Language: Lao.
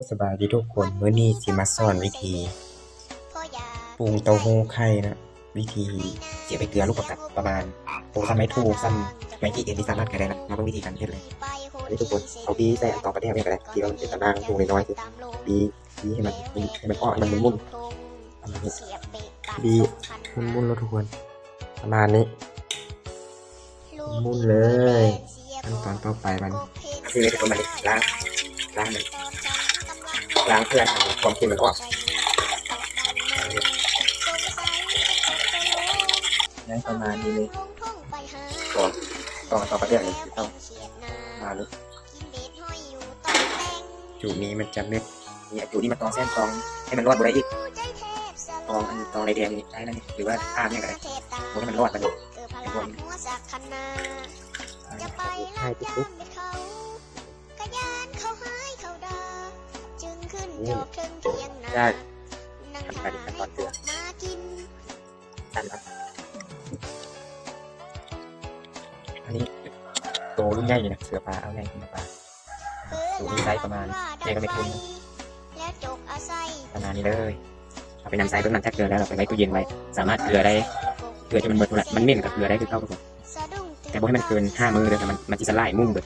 ສະບາຍດີທຸກຄົນ, ມື້ນີ້ຊິມາສອນວິທີປຸງເຕົ້າຫູໄຂ່ນະ, ວິທີຊິເອົາໄປເກືອລູກປະກັດປະມານ ໂອ້ ສ່ຳໄມ້ທູ່ ສ່ຳໄມ້ຈີ່ເອັນ ທີ່ສາມາດກະໄດ້ນະ. ມາເບິ່ງວິທີການເຮັດເລີຍ. ອັນນີ້ທຸກຄົນ ເອົາບີໃສ່ອັນຕອງປາແດກນີ້ກະໄດ້ ທີ່ວ່າມັນເປັນຕາໜ່າງທຸ່ນ້ອຍໆ ບີ ບີໃຫ້ມັນ ໃຫ້ມັນອອກ ໃຫ້ມັນໝຸ່ນໆ ບີໝຸ່ນໆ ແລ້ວທຸກຄົນ ປະມານນີ້ ໝຸ່ນເລີຍ. ຂັ້ນຕອນຕໍ່ໄປມັນ ຄືທຸກຄົນ ມານີ້ ລ້າງ ລ້າງມັນ ລ້າງເພື່ອໃຫ້ຄວາມເຄັມມັນອອກ. ໄດ້ປະມານນີ້ເລີຍ ຕອງ ຕອງ ຕອງປະເດືອງນີ້ ເອົາ ປະມານນີ້. ຈູດນີ້ມັນຈະເມັດ ນີ້ ຈູດນີ້ມັນຕອງແຊງ ຕອງໃຫ້ມັນລອດບໍ່ໄດ້ອີກ. ຕອງ ອັນ ຕອງແດງໆນີ້ໄດ້ແລ້ວນີ້ ຫຼືວ່າອ່າງຫຍັງກະໄດ້ ບໍ່ໃຫ້ມັນລອດບາດນີ້. ໃຫ້ທຸກໆ ນີ້ ໄດ້ ອັນນີ້ຂັ້ນຕອນເກືອ ອັນ ອັນນີ້ໂຕລຸ້ນໃຫຍ່ນີ້ນະ ເກືອປາ ເອົາໃຫຍ່ຂຶ້ນມາປາ. ສູດນີ້ໃຊ້ປະມານ ໃຫຍ່ກວ່າເມັດພຸ່ນ ປະມານນີ້ເລີຍ. ເອົາໄປນຳໃຊ້ເບິ່ງ ຫຼັງຈາກເກືອແລ້ວ ເອົາໄປໄວ້ຕູ້ເຢັນໄວ້ ສາມາດເກືອໄດ້ ເກືອຈົນມັນເໝິດພຸ້ນລະ. ມັນເໝັນກະເກືອໄດ້ຄືເກົ່າທຸກຄົນ ແຕ່ບໍ່ໃຫ້ມັນເກີນຫ້າມື້ເດີ ມັນ ມັນຊິສະຫຼາຍໝຸ່ນເບິດ.